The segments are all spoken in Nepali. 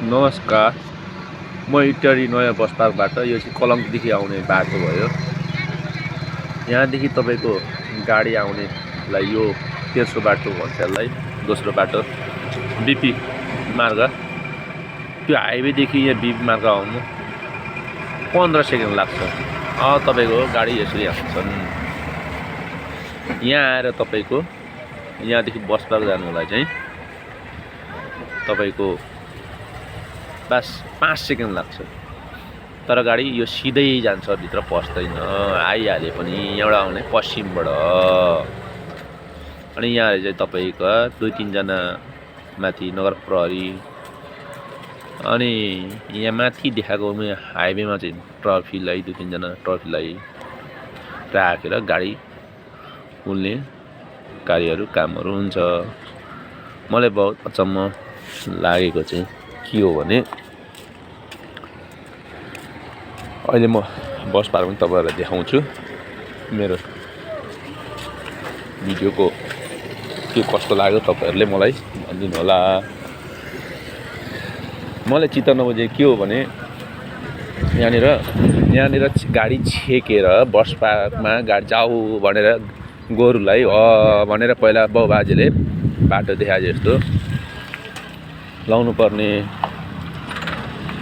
नमस्कार, म इटरी नयाँ बस पार्कबाट। यो चाहिँ कलङ्कदेखि आउने बाटो भयो। यहाँदेखि तपाईँको गाडी आउनेलाई यो तेस्रो बाटो भन्छ यसलाई। दोस्रो बाटो बिपी मार्ग। त्यो हाइवेदेखि यहाँ बिपी मार्ग आउनु 15 सेकेन्ड लाग्छ। तपाईँको गाडी यसरी आउँछन्। यहाँ आएर तपाईँको यहाँदेखि बस पार्क जानुलाई चाहिँ तपाईँको बस 5 सेकेन्ड लाग्छ। तर गाडी यो सिधै जान्छ, भित्र पस्दैन। आइहाले पनि यहाँबाट आउने पश्चिमबाट। अनि यहाँ चाहिँ तपाईँको 2-3 जना माथि नगर प्रहरी, अनि यहाँ माथि देखाएको हाइवेमा चाहिँ ट्राफिकलाई 2-3 जना ट्राफिकलाई राखेर गाडी कुल्ने कार्यहरू कामहरू हुन्छ। मलाई बहुत अचम्म लागेको चाहिँ के हो भने अहिले म बस पार्क पनि तपाईँहरूलाई देखाउँछु। मेरो भिडियोको के कस्तो लाग्यो तपाईँहरूले मलाई भनिदिनु होला। मलाई चित्त नबुझे के हो भने यहाँनिर गाडी छेकेर बस पार्कमा गाडी जाऊ भनेर गोरुलाई भनेर पहिला बाउबाजेले बाटो देखाए जस्तो लाउनु पर्ने।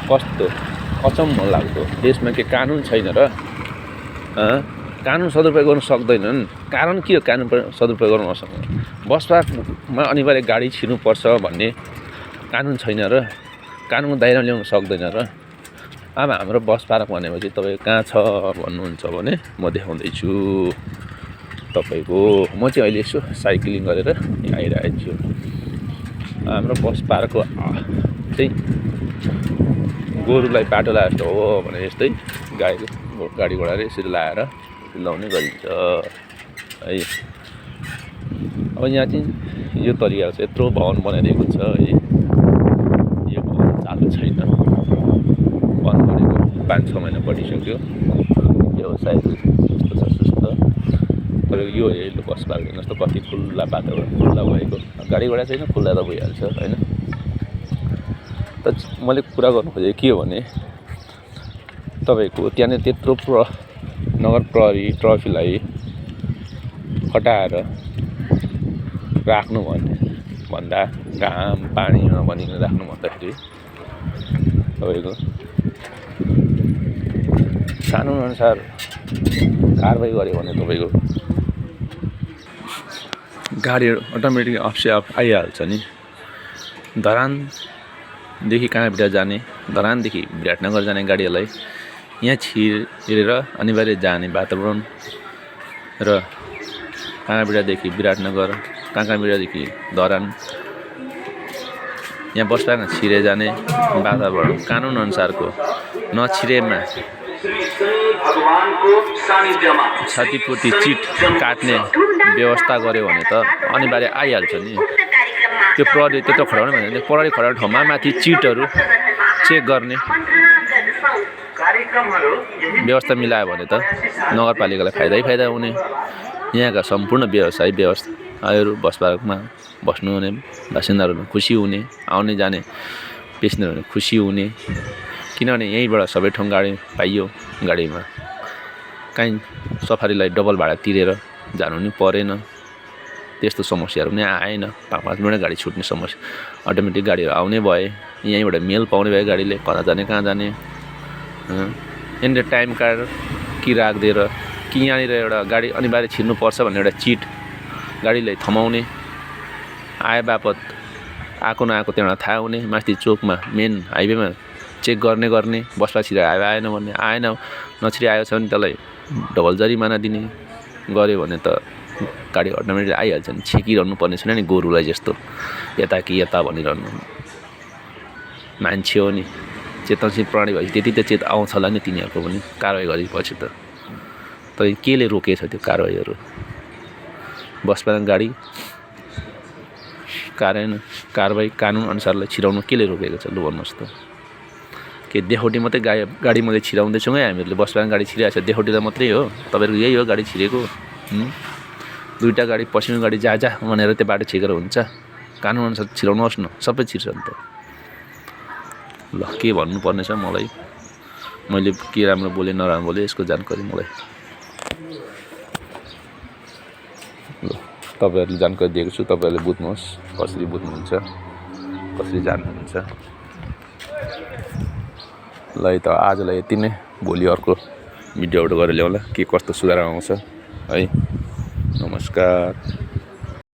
कस्तो अचम्म लाग्दो। देशमा के कानुन छैन र? कानुन सदुपयोग गर्न सक्दैनन्। कारण के हो कानुन सदुपयोग गर्न नसक्नु? बस पार्कमा अनिवार्य गाडी छिर्नुपर्छ भन्ने कानुन छैन र? कानुनको दायरामा ल्याउन सक्दैन र? अब हाम्रो बस पार्क भनेपछि तपाईँ कहाँ छ भन्नुहुन्छ भने म देखाउँदैछु तपाईँको। म चाहिँ अहिले यसो साइक्लिङ गरेर यहाँ आइरहेको छु। हाम्रो बस पार्कको चाहिँ गोरुलाई बाटो लाए जस्तो हो भने यस्तै गाडी घोडाले यसरी लाएर लाउने गरिन्छ है। अब यहाँ चाहिँ यो तरिका चाहिँ यत्रो भवन बनाइदिएको छ है। यो भवन चालु छैन, बन्द गरेको 5-6 महिना बढिसक्यो। व्यवसाय यस्तो छ सुस्त। तर यो हेर्नु बस पार्क हेर्नुहोस् त कति खुल्ला बाटोबाट खुल्ला भएको। गाडी घोडा छैन, खुल्ला त भइहाल्छ होइन। त मैले कुरा गर्नु खोजेको के हो भने तपाईँको त्यहाँनिर त्यत्रो नगर प्रहरी ट्राफिकलाई हटाएर राख्नु भन्दा घाम पानी नभनिकन राख्नु भन्दाखेरि तपाईँको कानुनअनुसार कारबाही गऱ्यो भने तपाईँको गाडीहरू अटोमेटिक आफ आइहाल्छ नि। धरानदेखि कहाँभित्र जाने, धरानदेखि विराटनगर जाने गाडीहरूलाई यहाँ छिरेर अनिवार्य जाने वातावरण र कहाँभित्रदेखि विराटनगर, कहाँभित्रदेखि धरान यहाँ बस पार्कमा छिरे जाने वातावरण कानुनअनुसारको नछिरेमा क्षतिपूर्ति चिट काट्ने व्यवस्था गर्यो भने त अनिवार्य आइहाल्छ नि। त्यो प्रहरी त्यत्रो खडाउने भने प्रहरी खडाउने ठाउँमा माथि चिटहरू चेक गर्ने व्यवस्था मिलायो भने त नगरपालिकालाई फाइदा हुने। यहाँका सम्पूर्ण व्यवसायहरू बस पार्कमा बस्नुहुने बासिन्दाहरू खुसी हुने, आउने जाने पेसेन्जरहरू खुसी हुने। किनभने यहीँबाट सबै ठाउँ गाडी पाइयो। गाडीमा काहीँ सफारीलाई डबल भाडा तिरेर जानु नि परेन। त्यस्तो समस्याहरू पनि आएन। 5 मिनट गाडी छुट्ने समस्या, अटोमेटिक गाडीहरू आउने भए, यहीँबाट मेल पाउने भए गाडीले कहाँ जाने। यहाँनिर टाइम कार्ड कि राखिदिएर कि यहाँनिर एउटा गाडी अनिवार्य छिर्नुपर्छ भन्ने एउटा चिट गाडीलाई थमाउने, आए बापत आएको नआएको त्यहाँबाट थाहा हुने। माथि चोकमा मेन हाइवेमा चेक गर्ने बसमा छिरेर आएन भन्ने, आएन नछिरे आएको छ भने त्यसलाई डबल जरिमाना दिने गऱ्यो भने त गाडी अटोमेटिक आइहाल्छ नि। छेकिरहनु पर्ने छैन नि गोरुलाई जस्तो यता कि यता भनिरहनु। मान्छे हो नि, चेतनशील प्राणी भएपछि त्यति त चेत आउँछ होला नि तिनीहरूको पनि कारवाही गरेपछि त। तर केले रोकेछ त्यो कारवाहीहरू? बस पार्क गाडी कारवाही कानुनअनुसारलाई छिराउनु केले रोकेको छ? लु भन्नुहोस् त। के देखाउटी मात्रै गाडी मात्रै छिराउँदैछौँ है हामीहरूले? बस पार्क गाडी छिराएको छ देखाउटी त मात्रै हो? तपाईँहरूको यही हो गाडी छिरेको? 2टा गाडी पश्चिम गाडी जा भनेर त्यो बाटो छिरेर हुन्छ? कानुनअनुसार छिराउनुहोस् न, सबै छिर्छ नि त। ल के भन्नुपर्ने छ मलाई, मैले के राम्रो बोलेँ नराम्रो बोलेँ यसको जानकारी मलाई ल तपाईँहरूले जानकारी दिएको छु। तपाईँहरूले बुझ्नुहोस् कसरी बुझ्नुहुन्छ, कसरी जान्नुहुन्छ। ल त आजलाई यति नै, भोलि अर्को भिडियोबाट गरेर ल्याउँला के कस्तो सुधार आउँछ है। नमस्कार।